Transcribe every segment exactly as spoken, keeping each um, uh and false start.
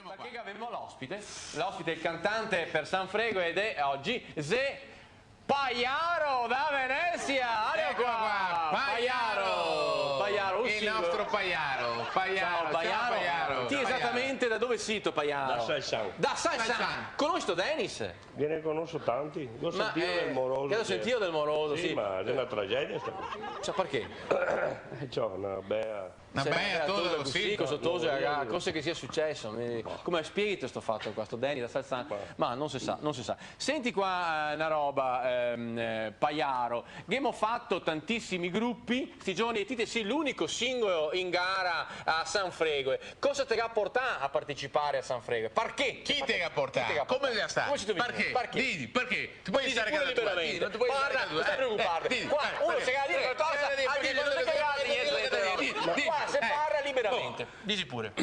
Parché che gavemo l'ospite, l'ospite, el cantante par San Fregoe, e xe ogi xe Pajaro da Venesia. Alora, eco qua, qua, Pajaro, Pajaro, un el singolo. Nostro Pajaro, Pajaro, ciao, Pajaro. Ti esatamente da dove sito, Pajaro? Da Salsan. Da Salsan. Salsan. Conosito Denis? Ghe ne conoso tanti, go sentìo del moroso. Ma, eh, che go sentìo del moroso, sì, sì. Ma xe na tragedia sta cosa. Cioè, parché? Eh, ciò, na bea... Na bea tosa cusì, co so toso, cosa che sia suceso? Mi, come spieghi sto fato qua, sto Denis da Salsan? Ma no se sa, no se sa. Senti qua, eh, na roba, ehm, eh, Pajaro, che ghemo fato tantisimi grupi sti giorni e ti te si l'unico singolo in gara a San Fregoe. Cosa te ga portà a partecipare a San Fregoe? Parché? Chi te ga portà? Chi te ga portà? Come xe stà? Come sito vegnù? Parché? Parché? Dì, parché? Te pol dixi pure liberamente. Parla, no te preocuparte. Eh, dì, qua, eh, uno se ga da dire qualcosa, eh, dì, al dixe, no te cagare gnente. Dì, dì, qua se parla liberamente. Dixi pure.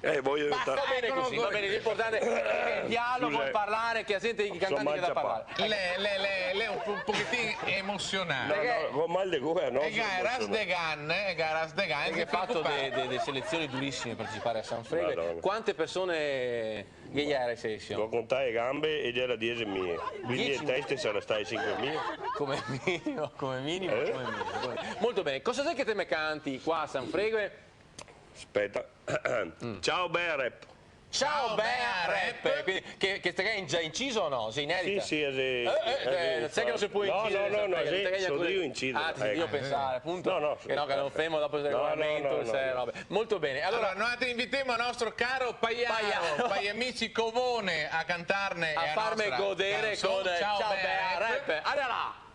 Eh, vojo... Basta, va ben cusì, va ben, l'importante xe che el dialogo, el parlare, che la gente, i cantanti, i ga da parlare. L'è, l'è, l'è, l'è un po-, un pochetin emosionà. No, no, go mal de gola, no, eh, so emosionà. Ras de gan, eh, ras de gan, parché el xe fato de, de, de selezioni durisime par partecipare a San Fregoe. Madona. Quante persone che ghe jera in selezion? Go contà e ganbe e ghe jera diese mie. Quindi e teste sarà stai sinque mie. Come minimo, come minimo, eh? Come minimo, come minimo. Molto ben. Cosa xe che te me canti qua a San Fregoe? Speta. Mm. Ciao, bea rap. Ciao, bea rap. Quindi, che, che te ga già inciso o no? Xe inedita? Sì, sì, sì. Eh, eh, eh, sì, sa che no se pol incise, no, no, no, sì, te ga già incise. Ah, te ghe pensà, apunto. No, no, che no, che no femo dopo el regolamento, no, no, no, se, no, robe. Molto ben. Alora, alora, noi te invitemo el nostro caro Pajaro, Pajaro. Pajamisi Covone a cantarne a farme godere con Ciao, bea rap. Alora!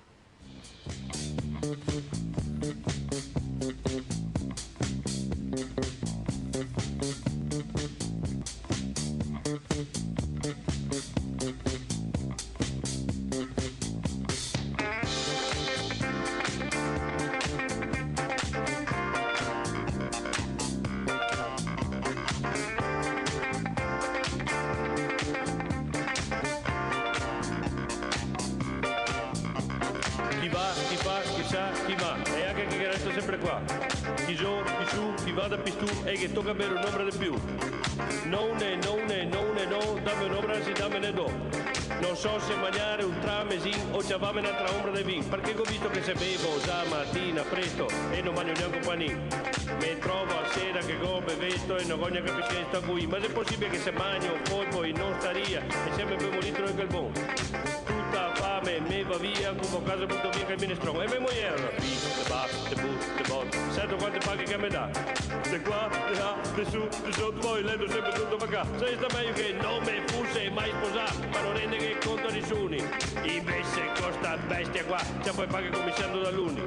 Chi va, chi fa, chi sa, chi va, e anca chi che resta senpre qua. Chi zo, chi su, chi va da pistù, e che toca bere un'onbra de più. No, ne, no, ne, no, ne, no, dame un'onbra, ansi, dame ne do. No so se magnare un tramesin o ciavarme n'altra onbra de vin, parché go visto che se bevo za matina presto e no magno gnanca un panin. Me trovo a sera che go bevesto e no go gnanca pì siesto a cui, ma xe posibile che se magno un colpo in ostaria e se me bevo un litro de quel bon? Tuta fame me va via, cumo a casa buto via anca el minestron. E me mojer, bip, te bap, te but, te bot, seto quante paghe che me dà. De qua, de là, de su, de soto, po' in leto senpre tuto vacà. Sarìa stà mejo che no me fuse mai sposà, par no rendeghe conto a nisuni. Invese co sta bestia qua, ciapo e paghe cominsiando da luni.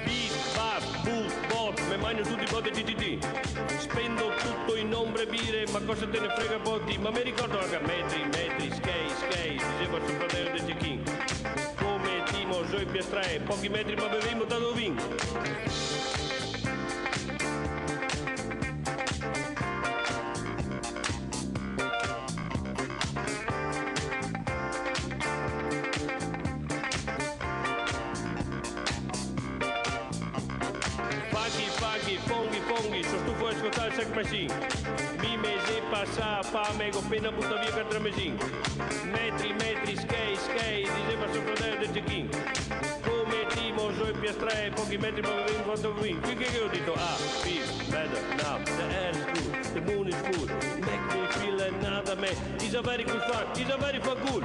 Bip, bap, but, bot, me magno tuti i bot de G T T. Spendo tuto in onbre e bire, ma cosa te ne frega po' ti? Ma me ricordo anca metri, metri, schei, schei, dixeva so fradeo de Cechin. Come dimo zo i piastrei, pochi metri ma bevemo tanto vin. Faghi, faghi, fonghi, fonghi, so stufo de scoltar el Sex Machine. Mi me xe pasà fame, go pena butà via quatro mesin. Metri, metri, schei, schei, dixeva so fradeo de Cechin. Come dimo zo i piastrei, pochi metri ma bevemo quanto vin. Finché che go dito, ah, feel better now, the air is cool, the moon is full, make me feel another man. Is a very good fun, is a very fun cool.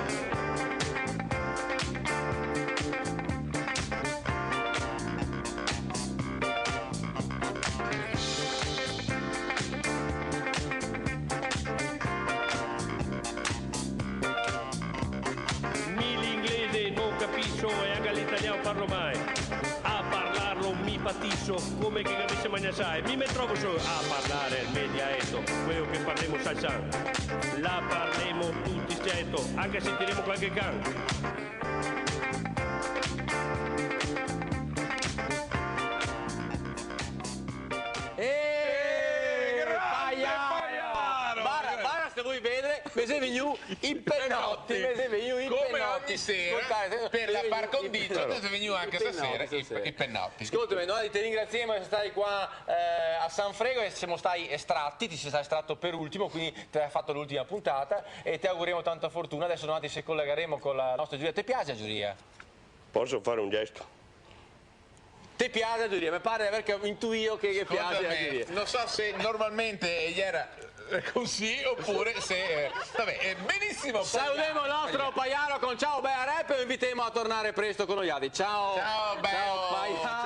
Mi l'inglese no capiso e anca l'italian parlo mal. A parlarlo mi patiso come che gavese magnà asai. Mi me trovo solo a parlare el me dialeto, queo che parlemo salsan. La parlemo tuti streto, anca se tiremo qualche can. Eh, grande Pajaro! Pajaro! Voi vedre, me xe vegnù i penoti, me xe vegnù i penoti. Come ogni sera, scoltare, per la par condicio, te xe vegnù anche stasera i penoti. Scoltame, noi te ringraziemo, semo stati qua, eh, a San Frego e semo stati estratti, ti sei stato estratto per ultimo, quindi te hai fatto l'ultima puntata e te auguremo tanta fortuna. Adesso noi se collegheremo con la nostra giuria. Te piace la giuria? Posso fare un gesto? Te piaxe la giuria? Me pare de aver intuìo che, che piaxe la giuria. Scoltame, no so se normalmente iera cusì opure se, eh, vabè, eh, benisimo, Pagliaro. Saludemo el nostro Pagliaro con Ciao Bea Rap e lo invitemo a tornare presto con noialtri. Ciao. Ciao, Bea. Ciao, Pagliaro.